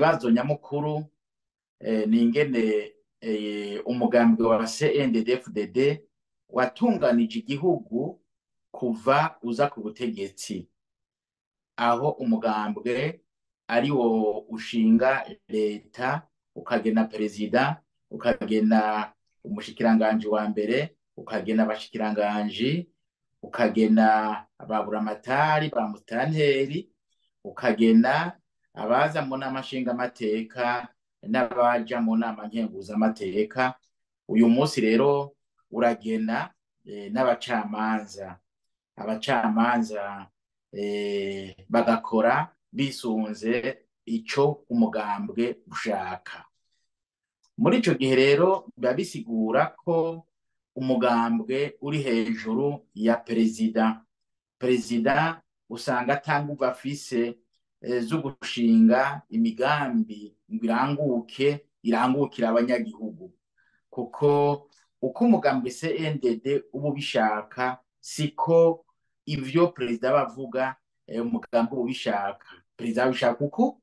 Ikibazo nyamukuru ni ingene umugambwe wa CNDD-FDD watunganije igihugu kuva uza ku butegetsi, aho umugambwe ari wo ushinga leta, ukagena perezida, ukagena umushikiranganji wa mbere, ukagena abashikiranganji, ukagena ababuramatari ba mutanteri, ukagena abaza mu nama nshingamateka n'abaja mu nama nkenguzamateka. Uyu munsi rero uragena n'abacamanza. Abacamanza bagakora bisunze ico umugambwe ushaka. Muri ico gihe rero biba bisigura ko umugambwe uri hejuru ya perezida. Perezida usanga ata nguvu afise zo gushinga imigambi ngo iranguke, irangukire abanyagihugu, kuko uko umugambwe CNDD uba ubishaka siko ivyo perezida aba avuga, umugambi uba ubishaka. Perezida abishaka uko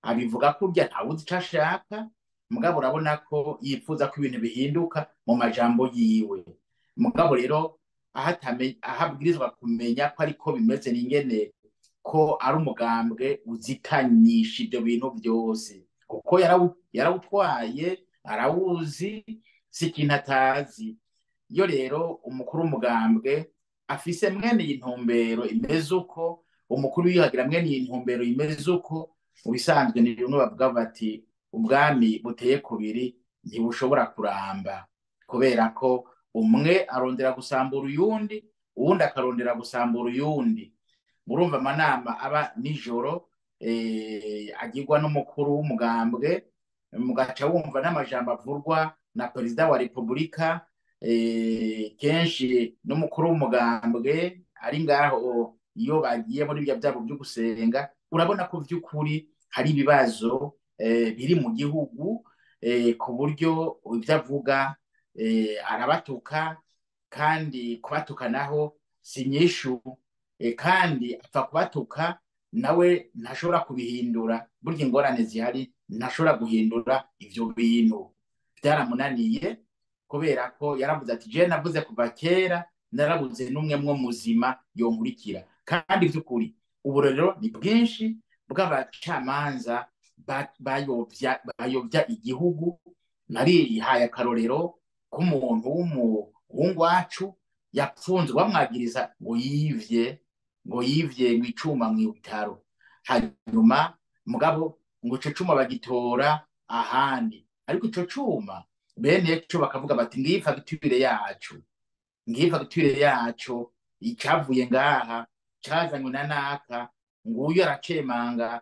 abivuga kurya, ntawuzi ico ashaka, mugabo urabona ko yifuza ko ibintu bihinduka mu majambo yiwe. Mugabo rero aho abwirizwa kumenya ko ariko bimeze n'ingene ko ari umugambwe uzitanyisha ivyo bintu vyose, kuko yarawutwaye, arawuzi, si ikintu atazi. Iyo rero umukuru w'umugambwe afise mwene iyi ntumbero imeze uko, umukuru wiyuhagira mwene iyi ntumbero imeze uko, mu bisanzwe ni bimwe bavuga bati ubwami buteye kubiri ntibushobora kuramba, kubera ko umwe arondera gusambura uyundi, uwundi akarondera gusambura uyundi. Murumva amanama aba nijoro, agirwa n'umukuru w'umugambwe, mugaca wumva n'amajambo avurwa na perezida wa repubulika, kenshi n'umukuru w'umugambwe ari ngaho iyo bagiye muri bya byabo byo gusenga. Urabona ko vy'ukuri hari ibibazo biri mu gihugu, ku buryo ivyo avuga arabatuka, kandi kubatuka naho si nyishu, kandi apfa kubatuka nawe ntashobora kubihindura. Burya ingorane zihari ntashobora guhindura ivyo bintu, byaramunaniye, kubera ko yaravuze ati je navuze kuva kera, narabuze n'umwe mwo muzima yonkurikira. Kandi vy'ukuri uburorero ni bwinshi bw'abacamanza bayovya igihugu. Narihaye akarorero k'umuntu w'umuhungu wacu yapfunzwe bamwagiriza ngo yivye, ngo yivye ngo icuma mw'ibitaro, hanyuma mugabo ngo ico cuma bagitora ahandi, ariko ico cuma bene co bakavuga bati ngiyi fagitire yacu, ngiyi fagitire yacu icavuye ngaha cazanywe na naka, nguyu aracemanga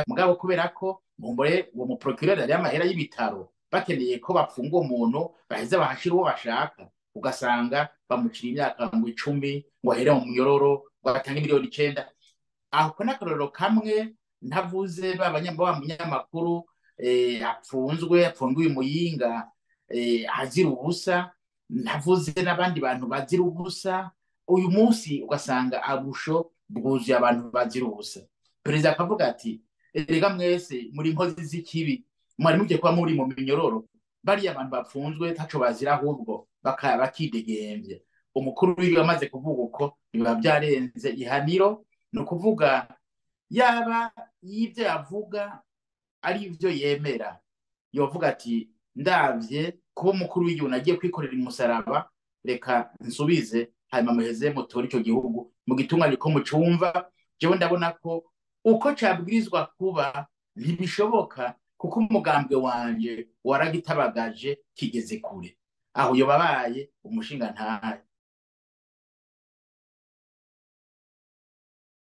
mugabo kubera ko mumbure uwo mu procureur yari amahera y'ibitaro, bakeneye ko bapfunga uwo muntu baheze bahashira uwo bashaka, ugasanga bamucira imyaka ngo 10 ngo ahere mu munyororo, ngo atange miliyoni 9. Aho n'akarorero kamwe ntavuze ba munyamakuru apfunzwe, apfungiwe Muyinga, azira ubusa, ntavuze n'abandi bantu bazira ubusa. Uyu munsi ugasanga abusho bwuzuye abantu bazira ubusa. Perezida akavuga ati erega mwese muri nkozi z'ikibi, mwari mugiye kuba muri mu minyororo, bariya abantu bapfunzwe taco bazira ahubwo bakidegemvya. Umukuru w'igihugu amaze kuvuga uko biba byarenze ihaniro, ni ukuvuga yaba y'ibyo yavuga ari ibyo yemera, yovuga ati ndavye kuba umukuru w'igihugu nagiye kwikorera umusaraba, reka nsubize hanyuma muheze mutore ico gihugu mu gitunganye ko mucumva. Jewe ndabona ko uko cabwirizwa kuba ntibishoboka, kuko umugambwe wanje waragitabagaje kigeze kure, aho yobabaye umushinga ntahe.